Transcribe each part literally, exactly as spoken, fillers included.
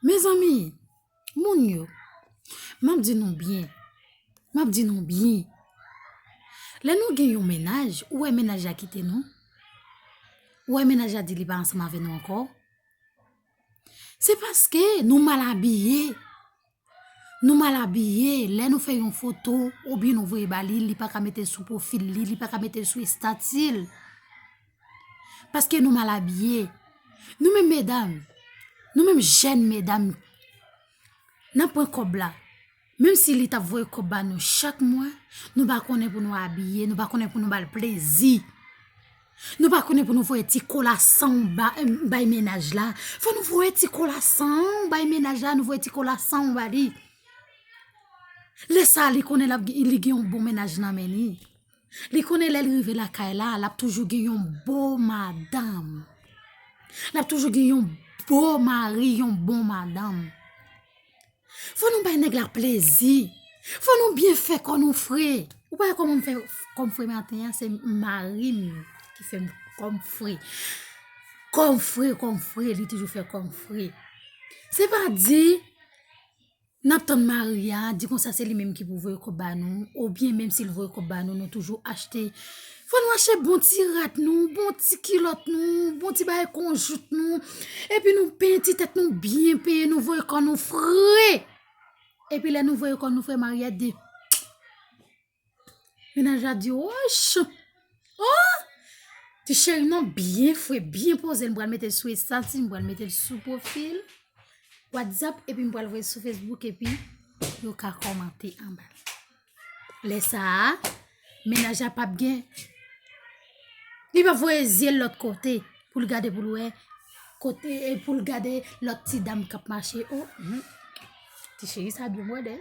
Mezanmi, moun yo, m ap di nou byen, m ap di nou byen. Lè nou gen yon mennaj, ou wè mennaj la kite nou, ou wè mennaj la di li pa ansanm avè nou ankò, se paske nou mal abiye. Nou mal abiye, lè nou fè yon foto oubyen nou voye ba li, li pa ka mete l sou pwofil li, li pa ka mete l sou estati l. Paske nou mal abiye. Nou menm medam, nou menm jèn medam, n ap pran kòb la. Menm si li t ap voye kòb ba nou chak mwa, nou pa konnen pou nou abiye, nou pa konnen pou nou ba l plezi. Nou pa konnen pou nou voye ti kolasan ba, bay mennaj la. Fò nou voye ti kolasan bay mennaj la, nou voye ti kolasan ba li. Lè sa, li konnen l ap, li gen yon bon mennaj nan men li. Li konnen lè l rive lakay la, l ap toujou gen yon bon madanm. L ap toujou gen yon bon mari, yon bon madanm. Fò nou bay nèg la plezi. Fò nou byen fè kò nou fre. Ou pa wè kòman m fè kò m fre maten an, se mari m ki fè m kò m fre. Kò m fre, kò m fre, li toujou fè kò m fre. Se pa di n ap tann mari a, di konsa se li menm ki pou voye kòb ba nou, oubyen menm si l voye kòb ba nou, nou toujou achte. Fò nou achte bon ti rad nou, bon ti kilòt nou, bon ti bagay konjout nou, epi nou penyen ti tèt nou byen penyen, nou voye kò nou fre. Epi lè nou voye kò nou fre, mari a di, mennaj la di, woch! Oh! Ti cheri, non, byen fre, byen poze, m pral mete l sou estati, m pral mete l sou pwofil WhatsApp, epi m pral voye sou Facebook, epi yo ka kòmante anba l. Lè sa a, mennaj la p ap gen, li p ap voye zye l lòt kote pou l gade, pou l wè kote, e pou l gade lòt ti dam k ap mache. Oh, hmm. Ti cheri, sa byen bwè dèyè.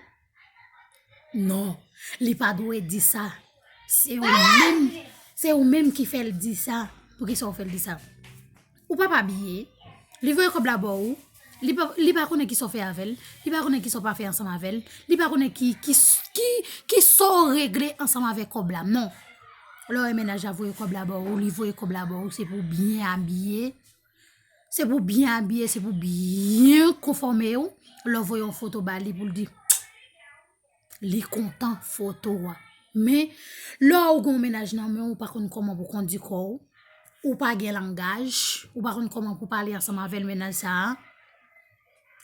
Non, li pa dwe di sa. Se ou menm, se ou menm ki fè l di sa. Poukisa w fè l di sa? Ou p ap abiye. Li voye kòb la ba w. Li pa, li pa konnen kisa w fè avè l. Li pa konnen kisa w pa fè ansanm avè l. Li pa konnen ki, ki, ki, kisa w regle ansanm avè kòb la. Non. Lè w wè mennaj la voye kòb la ba w, li voye kòb la ba w, se pou w byen abiye. Se pou w byen abiye, se pou w byen konfòme w. Lè w voye yon foto ba li pou l di, li kontan foto a. Men, lè w gen yon mennaj nan men w, ou pa konn kòman pou w kondui kò w, ou pa gen langaj, ou pa konn kòman pou w pale ansanm avè l, mennaj sa a,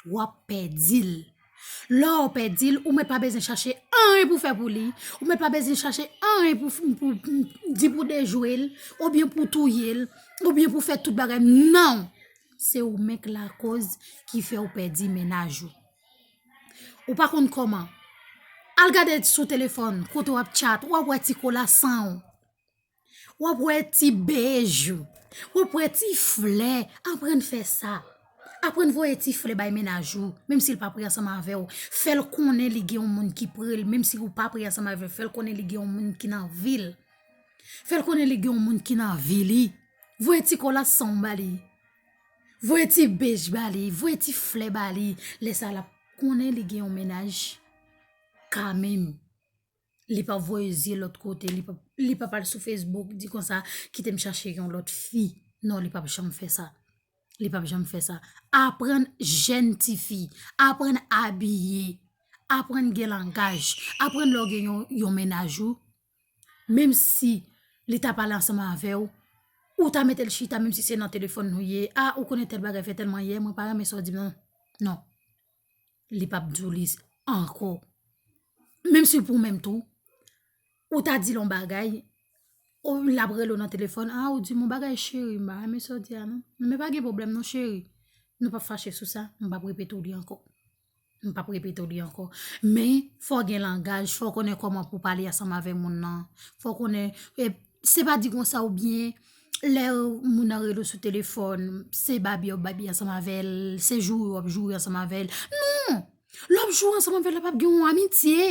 w ap pèdi l. Lè w pèdi l, ou mèt pa bezwen chache anyen pou w fè pou li, ou mèt pa bezwen chache anyen pou, pou, pou di pou dejwe l, oubyen pou touye l, oubyen pou fè tout bagay. Non! Se ou menm k lakòz ki fè w pèdi mennaj ou. Ou pa konn kòman. Al gade sou telefòn, kote w ap tchat, w ap wè ti kolasan w. W ap wè ti bej ou. W ap wè ti flè. Aprann fè sa. Aprann voye ti flè bay mennaj ou, menm si l pa pre ansanm avè w. Fè l konnen li gen yon moun ki pre l, menm si ou pa pre ansanm avè l. Fè l konnen li gen yon moun ki nan vi l. Fè l konnen li gen yon moun ki nan vi li. Voye ti kolasan w ba li. Voye ti bej ba li. Voye ti flè ba li. Lè sa a, l ap konnen li gen yon mennaj kanmenm. Li p ap voye zye lòt kote. Li p ap, li p ap al sou Facebook, di konsa, kite m chache yon lòt fi. Non, li p ap janm fè sa. Li p ap janm fè sa. Aprann jèn tifi. Aprann abiye. Aprann gen langaj. Aprann lè w gen yon, yon mennaj ou. Menm si li ta pale ansanm avè w, ou ta mete l chita, menm si se nan telefòn nou ye. A, ou konnen tèl bagay fè tèl mannyè, mwen pa renmen sa w di m nan. Non. Li p ap di w li ankò. Menm si pou menm tou, ou ta di l yon bagay, ou, l ap rele w nan telefòn, a, ou di m yon bagay cheri, m pa renmen sa w di a non. Men pa gen pwoblèm non cheri. Nou p ap fache sou sa, m p ap repete w li ankò. M p ap repete w li ankò. Men, fò w gen langaj, fò w konnen kòman pou w pale ansanm avè moun nan. Fò w konnen, e, se pa di konsa oubyen lè moun nan rele w sou telefòn, se babi w ap babi ansanm avè l, se joure w ap joure ansanm avè l. Non! Lè w ap joure ansanm avè l la, p ap gen yon amitye.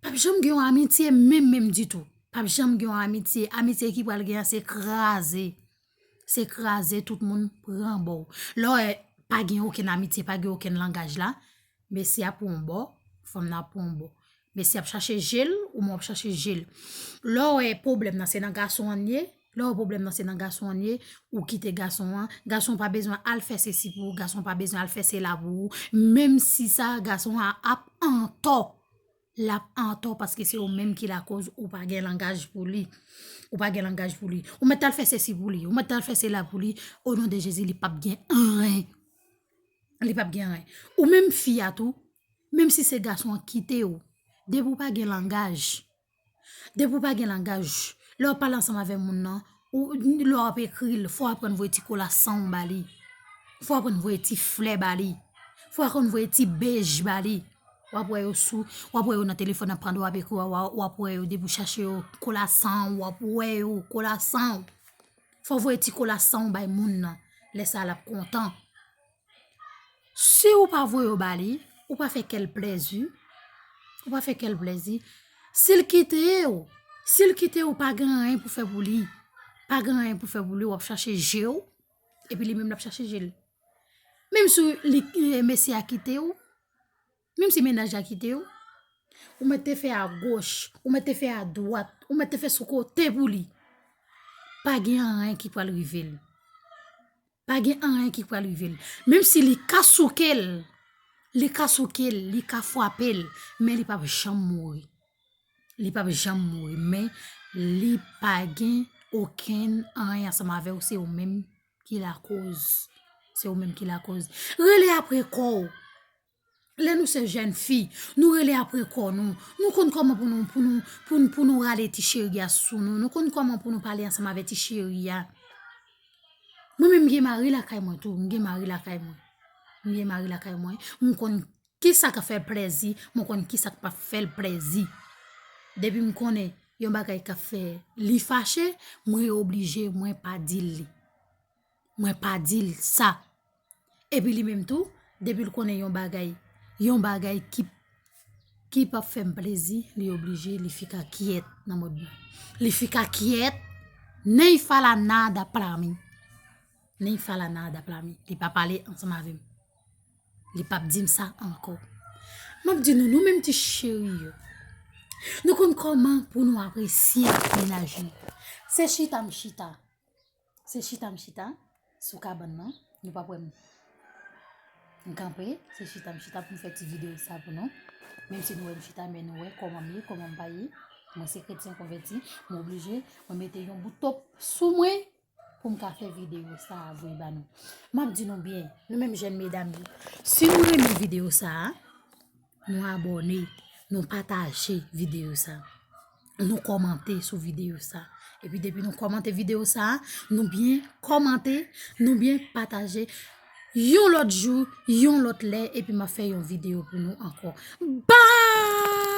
P ap janm gen yon amitye menm, menm ditou. P ap janm gen yon amitye. Amitye ki pral gen an, se kraze. Se kraze, tout moun pran bò. Lè w wè pa gen okenn amitye, pa gen okenn langaj la, mesye ap pran yon bò, fanm nan ap pran yon bò. Mesye ap chache je l, ou menm w ap chache je l. Lè w wè pwoblèm nan se nan gason an l ye, Lè w pwoblèm nan se nan gason an ye, ou kite gason an. Gason pa bezwen al fè sesi pou ou, gason pa bezwen al fè sela pou ou. Menm si sa, gason an ap antò. L ap antò paske se ou menm ki lakoz ou pa gen langaj pou li. Ou pa gen langaj pou li. Ou mèt al fè sesi pou li. Ou mèt al fè sela pou li. O non de Jezi, li p ap gen anyen. Li p ap gen anyen. Ou menm fi a tou, menm si se gason an kite w, depi w pa gen langaj, depi w pa gen langaj, lè w pale ansanm avè moun nan, ou, lè w ap ekri l, fò w aprann voye ti kolasan w ba li. Fò w aprann voye ti flè ba li. Fò w aprann voye ti bej ba li. W ap wè yo sou, w ap wè yo nan telefòn nan pandan w ap ekri, w ap, w ap wè yo depi w chache yo, kolasan w, w ap wè yo, kolasan w. Fò w voye ti kolasan w bay moun nan. Lè sa a, l ap kontan. Si ou pa voye yo ba li, ou pa fè kè l plèzi. Ou pa fè kè l plèzi. Si l kite w, si l kite w, pa gen anyen pou fè pou li. Pa gen anyen pou fè pou li, w ap chache je w, epi li menm l ap chache je l. Menm si li, eh, mesye a kite w, menm si mennaj la kite w, ou mèt te fè agoch, ou mèt te fè adwat, ou mèt te fè sou kote pou li. Pa gen anyen ki pral rive l. Pa gen anyen ki pral rive l. Menm si li ka souke l, li ka souke l, li ka frape l, men li p ap janm mouri. Li p ap janm mouri, men li pa gen okenn anyen ansanm avè w, se ou menm ki lakoz. Se ou menm ki lakoz. Rele apre kò w. Lè nou se jèn fi, nou rele apre kò nou. Nou konn kòman pou nou, pou nou, pou, pou nou rale ti cheri a sou nou. Nou konn kòman pou nou pale ansanm avè ti cheri a. Mwen menm, m gen mari lakay mwen tou. M gen mari lakay mwen. M gen mari lakay mwen. M konn kisa k ap fè l plèzi. M konn kisa k p ap fè l plèzi. Depi m konnen yon bagay k ap fè li fache, mwen oblije, mwen pa di l li. Mwen pa di l sa. Epi li menm tou, depi l konnen yon bagay, yon bagay ki, ki p ap fè m plezi, li oblije, li fika kyèt nan mòd mwen. Li fika kyèt, nem fala nada pra mim. Nem fala nada pra mim. Li pa pale ansanm avè m. Li p ap di m sa ankò. M ap di nou, nou menm ti cheri yo, nou konn kòman pou nou apresye mennaj nou. Se chita m chita. Se chita m chita sou kabann nan. Nou p ap wè m, m kanpe. Se chita m chita pou m fè ti videyo sa pou nou. Menm si nou wè m chita, men nou wè kòman m ye, kòman m pa ye. Mwen se kretyen konvèti. Mwen oblije, mwen mete yon bout top sou mwen pou m ka fè videyo sa a voye ba nou. M ap di nou byen, nou menm jèn medam yo, si nou renmen videyo sa a, nou abòne, nou pataje videyo sa, nou kòmante sou videyo sa. Epi depi nou kòmante videyo sa, nou byen kòmante, nou byen pataje. Yon lòt jou, yon lòt lè, epi m ap fè yon videyo pou nou ankò. Bye!